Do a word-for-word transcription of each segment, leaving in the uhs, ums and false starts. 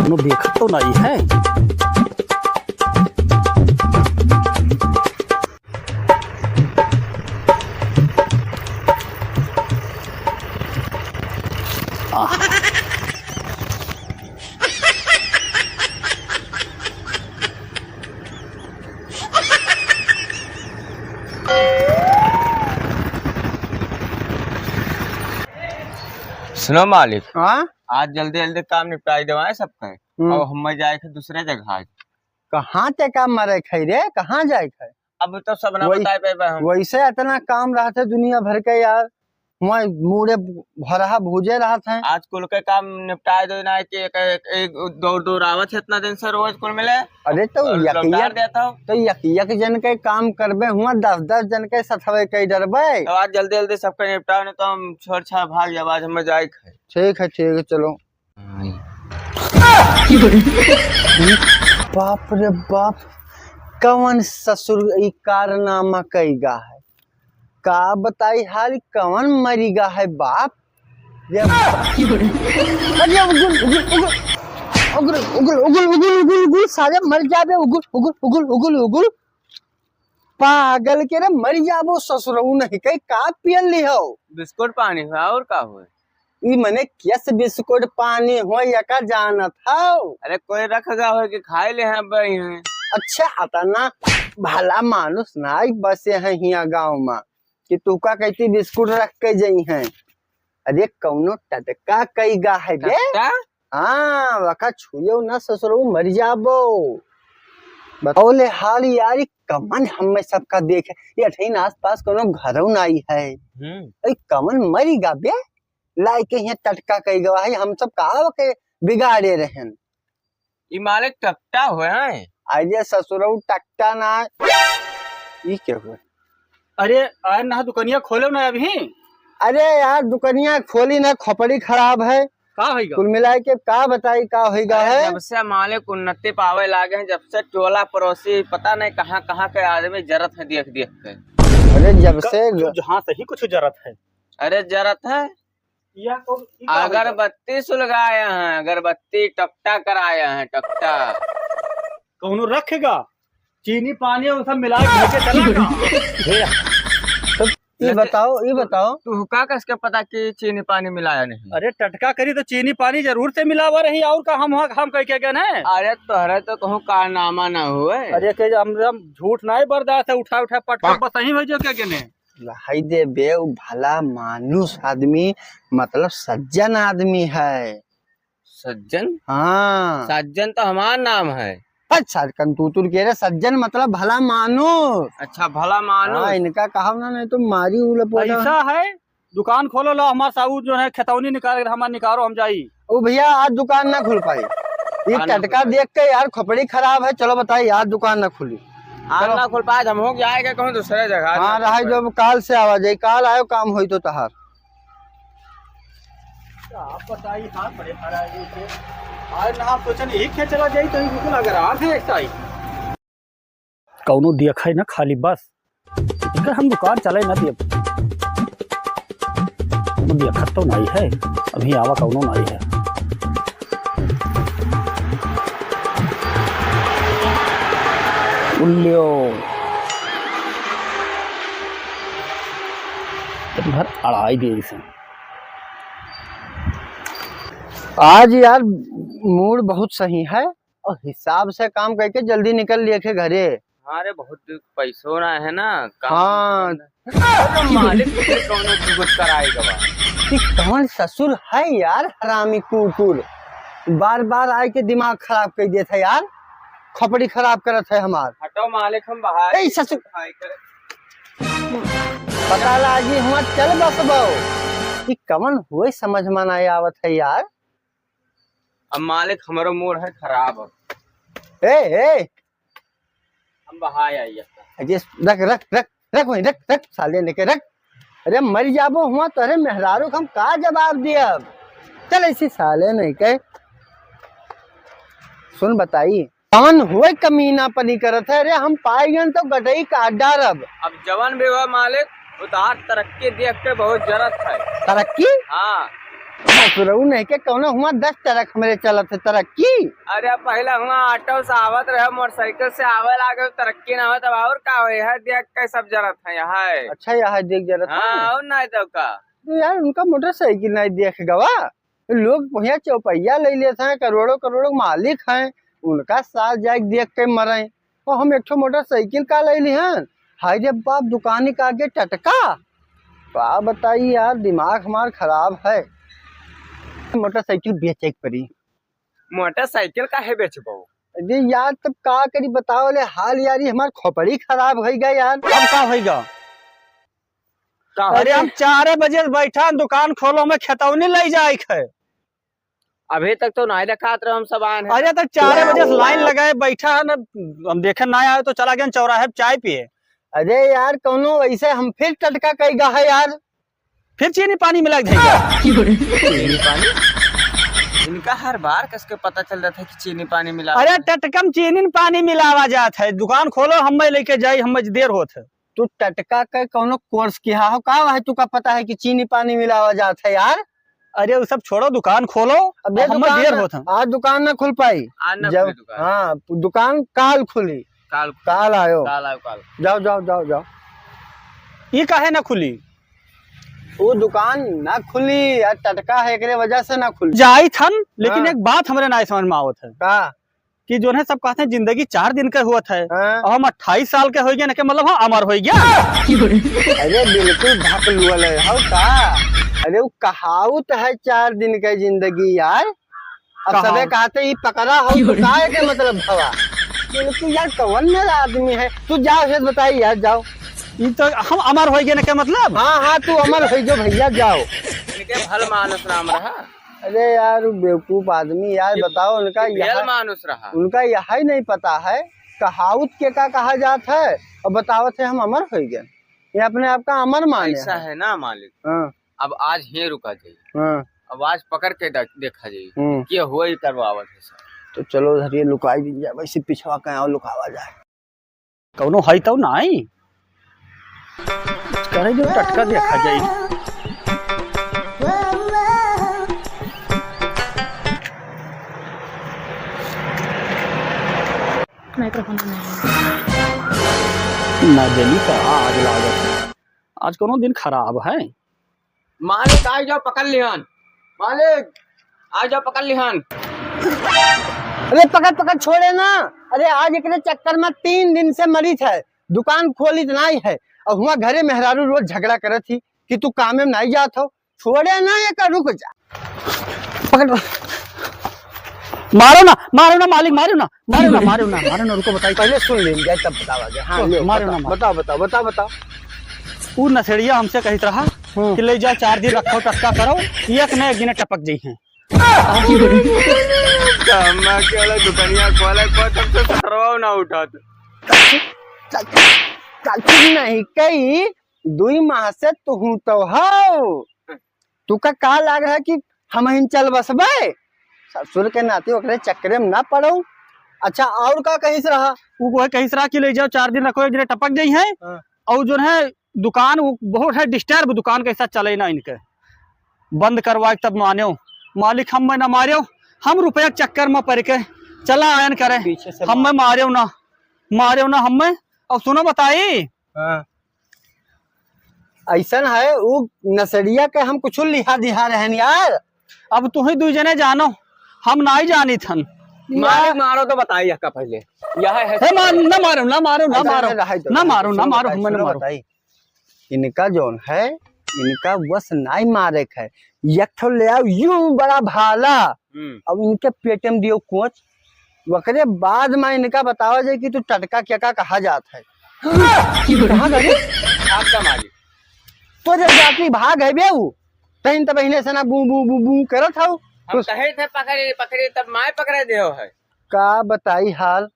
वो देखत तो नहीं है। सुनो मालिक, हाँ? आज जल्दी जल्दी काम निपटाई देवाएं सबके। हम्म। अब हमें जाए के दूसरे जगह आज। कहाँ ते काम मरे खाई रे, कहाँ जाए खाई? अब तो सब ना वही, बताए पाए हम। वैसे इतना काम रहते दुनिया भर के यार, वहाँ मूड़े भरहा भूजे रहत हैं। आज कुल के काम निपटाए दो ना कि एक, एक, एक दौड़ दौड़ आवत है इतना दिन से रोज कुल मिले। अरे तो और यक, लौटार यक, देता हूँ। तो यक, यक जन के काम करबे हुआ, दस दस जन के सथवे कई डरबे। तो आज जल्दी जल्दी सबके निपटाओ, नहीं तो हम छोड़ छाड़ भाग जाब, आज हमें जाए खाए। ठीक है, ठीक है, चलो। बाप रे बाप, कवन ससुर ई कारनामा कइगा है। का बताई हाल, कवन मरिगा है बाप। रे बाप। अरे उगुल, उगुल, उगुल, साले मर जाबे, उगुल, उगुल, उगुल, उगुल, उगुल। पागल के रे, मर जाबो ससुरऊ नहीं कहीं, का पियल लिहो? बिस्कुट पानी हो, और का हो? ई मने केस बिस्कुट पानी हो, यका जानत हौ? अरे कोई रख गा हो कि खाए ले हैं बई हैं। अच्छा, अतना भला मानुस नाई बसे हैं हिया गाँव मा कि तू का कहती बिस्कुट रख के जई हैं। अरे कौनो टटका कई गा है बे? टटका? हाँ, वका छुयो ना ससुरऊ, मर जाबो। बताओ ले हाल यार, ई कमन हमें सबका देखे, ये अठईन आसपास कोनो घरौ नाई है। हम्म। ए, कमन मरी गा बे? लाई के यहाँ टटका कई गवा है, हम सब का के बिगाड़े रहन। ई मालिक टकटा होए हैं। अरे ससुरऊ टकटा ना, ई क्या हुआ? अरे यार ना दुकनिया खोलो ना अभी। अरे यार दुकनिया खोली ना, खोपड़ी खराब है। का होइगा? कुल मिलाए के का बताई का होइगा अरे है? जब से मालिक उन्नति पावे लागे हैं, जब से टोला पड़ोसी पता नहीं कहाँ कहाँ के आदमी जरत है देख देख के। अरे जब ग-, से ग- जहाँ से ही कुछ जरत है। अरे जरत है। यह तो, ई का होइगा? अगरबत्ती सुलगाए हैं, अगरबत्ती टकटा कराए हैं, टकटा। कौनो रखेगा? चीनी पानी और सब मिला के लेके चला गा। तो ई बताओ, ई बताओ। तू का कस के पता कि चीनी पानी मिलाया नहीं? अरे टटका करी तो चीनी पानी जरूर से मिलावा रही, और का हम, हम कह के गए हैं? अरे तोहरे तो कहूँ कारनामा ना हुए। अरे के हम, हम झूठ नहीं बर्दाश्त है, उठा उठा पटक बस यहीं हो जो के गए हैं। लहाई दे बे, उ भला मानुस आदमी, मतलब सज्जन आदमी है। सज्जन? हाँ। सज्जन तो हमार नाम है। अच्छा, कंतूतुर के रे, सज्जन मतलब भला मानुस। अच्छा, भला मानुस। हाँ, इनका कहा ना, नहीं तो मारी उलप ऐसा है, दुकान खोलो ला, हमार साहू जो है खेतौनी निकाल के हमार निकालो, हम जाई। ओ भैया, आज दुकान ना खुल पाई। ये दुकान ना टटका खुल पाई। देख के यार खोपड़ी खराब है, चलो बताई, आज दुकान ना खुली। आज चलो। ना खुल पाए, हम हो जाएगा कहूँ दूसरे जगह। हाँ, रहाई जो अब काल से आवा जाई, काल आयो काम होई तो तहार। आप बताइए, हाँ, बड़े महाराज जी से। आज ना आप सोचन यही खेत चला जाई, तो बिल्कुल अगर आग है ऐसा ही। कौनो देखे ना खाली बस, इनकर हम दुकान चले ना दियब। कौनो देखत तो नहीं है, अभी आवा कौनो नहीं है। उल्लियो। दिन भर अड़ाई दे इसे। आज यार मूड बहुत सही है और हिसाब से काम करके जल्दी निकल लिए थे घरे। हाँ रे, बहुत पैसो ना है ना, काम हाँ। बंद है। अरे मालिक, तुझे कौन है, तू कुछ कराएगा बा? ई कौन ससुर है यार, हरामी कुकुर, बार बार आए के दिमाग खराब कर देत है यार, खोपड़ी खराब करत है हमार। हटो मालिक, हम बाहर ए, ससुर। खाए करे। पता लागी हुआ चल बसबो। ई कवन हुए समझ में ना आवत है यार। अब मालिक हमरो मूड है खराब अब। ए, ए। हम बहाए आई अब। अरे रख, रख, रख, रख वहीं, रख, रख, साले लेके रख। अरे मर जाबो हुआ तो अरे मेहरारू को हम का जवाब दियब? चल ऐसी साले नहीं के। सुन बताई, कौन हुए कमीनापनी करत है? अरे हम पाई गन तो गटई काट डारब। अब जवन भी हुआ मालिक, उतार तरक्की देख के बहुत जरत है। तरक्की? हाँ। ससुरऊ नहीं के कौनो हुआ दस ट्रक हमरे चलत है तरक्की। अरे पहले हुआ ऑटो से आवत रहे, मोटरसाइकिल से आवे लागे, तरक्की ना हो तब और का होई है, देख के सब जरत है यहाँ। अच्छा, यहाँ देख जरत है। हाँ, और नहीं तो का। तो यार उनका मोटरसाइकिल नहीं देख गवा, लोग भैया चौपहिया ले लेते हैं, करोड़ों करोड़ों मालिक हैं, उनका साथ जाके देख के मरे। और हम एक ठो मोटरसाइकिल का ले लिहन, हाय रे बाप, दुकान के आगे टटका। का बताई यार, दिमाग हमार खराब है। मोटरसाइकिल बेचे के पड़ी। मोटरसाइकिल काहे बेचबो? अरे यार, तब का करी, बताओ ले हाल यार, ये हमार खोपड़ी खराब होई गया यार। अब का होई गया? का अरे होई? हम चार बजे से बैठा, दुकान खोलो, में खेतौनी ले जाए के है। अभी तक तो नाई देखात रहे, हम सब आए हैं। अरे तो चार बजे से लाइन लगाए बैठा है ना, हम देखे ना आए तो चला गया चौराहे पे चाय पिए। अरे यार, कौनो वैसे हम फिर टटका कई गा है यार। फिर चीनी पानी मिला के देगा। चीनी पानी? इनका हर बार कसके पता चल रहा था कि चीनी पानी मिला अरे है। टटकम चीनी पानी मिलावा जात है। दुकान खोलो, हम लेके जाई, हम देर होत है। तू टटका के कौनो कोर्स किहा हो का? है तू का पता है कि चीनी पानी मिलावा जात है यार? अरे वो सब छोड़ो, दुकान खोलो, अबे अब हम दुकान देर ना, होत है। आज दुकान ना खुल पाई। आज ना जब खुली दुकान। हाँ, दुकान काल खुली। काल खुली। काल आयो। काल आयो, काल। जाओ, जाओ, जाओ, जाओ। ये काहे ना खुली? वो दुकान ना खुली यार, टटका है, एकरे वजह से ना खुली। जाई थन, लेकिन हाँ। एक बात हमरे ना समझ में आवत है। का? कि जो है सब कहते हैं जिंदगी चार दिन के हुआ था, हाँ। और हम अट्ठाईस साल के हो गए ना, के मतलब हाँ, अमर हो गया। अरे बिल्कुल भकलुअल है, हो का? अरे वो कहाउत है चार दिन के जिंदगी यार। अब कहाउत। सबे कहते ही पकड़ा हो तो का के मतलब भवा? बिल्कुल यार, कौन मेरा आदमी है? तू जाओ, से बताई यार, जाओ। ये तो हम अमर हो गए ना, के मतलब? हाँ, हाँ, तू अमर हो जो भैया, जाओ। इनके भल मानुस राम रहा। अरे यार, वो बेवकूफ आदमी यार, ये बताओ, उनका बेल यह, मानुस रहा। उनका यह ही नहीं पता है, कहाउत के का कहा जात है, और बतावत है हम अमर हो गए। ये अपने आप का अमर माने ऐसा है। है ना मालिक। हाँ। अब आज ही रुका जाइए। हाँ। अब आज पकड़ के देख-, देखा जाइए। हम्म। के हुआ ही करवावत है सब। तो चलो, धरिए, लुकाई दी जाए, वैसे पिछवा कहीं और लुकावा जाए। कौनो है तो नाई? करे जो टटका देखा जाई। माइक्रोफोन नहीं। ना जली का आग लागत। आज कौनो दिन खराब है। मालिक, आ जाओ, पकड़ लिहन। मालिक, आ जाओ, पकड़ लिहन। अरे पकड़, पकड़, छोड़े ना। अरे आज एकरे चक्कर में तीन दिन से मरीत है, दुकान खोली तो नाई है। और हुआ घरे मेहरारू रोज झगड़ा करत ही कि तू कामे में नाई जात हो। छोड़े ना, ये का रुक जा। पकड़। मारो ना, मारो ना मालिक, मारो ना, मारो ना, मारो ना, मारो ना, रुको बताई। पहले सुन ले जाए तब बतावा जाए। हाँ, ओ, ले, मारो बता, ना, मारो। बताओ, बताओ, बताओ, बताओ। उ नशेड़िया हमसे कहित रहा हम्म। कि ले जाओ, चार दिन रखो, टटका करो, एक न एक दिन टपक जइहैं। अम्मा के वाला दुकनिया खोले, कोई तब से ससुरवा ना उठात। चाची, चाची नहीं कही, दुई माह से तुहूँ तो हो। तुका का लाग रहा कि हमहिन चल बसबे? ससुर के नाती ओकरे चक्करे में ना पड़ो। अच्छा, और का कहिस रहा? उ वह कहिस रहा कि ले जाओ, चार दिन रखो, एक दिन टपक जइहैं। हाँ। और जो है दुकान, वो बहुत है disturb, दुकान कैसा चले ना इनके, बंद करवा के तब मान्यो। मालिक हम में ना मार्यो, हम रुपया के चक्कर में पड़ के चला आयन करे, पीछे से हम में मार। मार्यो ना, मार्यो ना हम में। और सुनो बताई, हाँ। ऐसन है, उ नसड़िया के हम कुछ लिहा दिहा रहन यार। अब तुही दुई जने जानो, हम नाई जानी थन। मालिक मारो तो बताई यहका पहले। यह है हे मार, ना मारो, ना मारो, ना ऐसा मारो, है, रहाई दो, ना रहाई दो, मारो, ना सुनो मारो, बताई, हमें ना सुनो मारो। बताई। इनका जौन है, इनका वस नाई मारे के है। एक ठो ले आओ यूं बड़ा भाला, हम्म। अब इनके पेट में दियो कोच, ओकरे बाद में इनका बतावा जाए कि तू टटका क्या का कहा जात है। कहाँ गए? आपका मालिक। तो जब जाती भाग है बे उ, तहिन तब बहिने से ना बू बू बू बू करत हऊ। हम कुछ कहे थे पकड़े, पकड़े, तब माय पकड़े देहो है। का बताई हाल,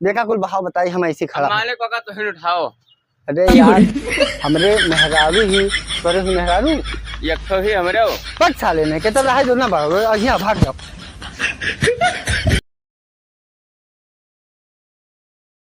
देखा कुल बहाव बताई हम ऐसी अब खड़ा। मालिक होगा तो हिन उठाओ। अरे यार, हमरे मेहरारू ही, तोरे ही मेहरारू। एक ठो ही हमरे हो। पक साले ने, के तब रहाई दो ना भागो, अहिया भाग जाओ।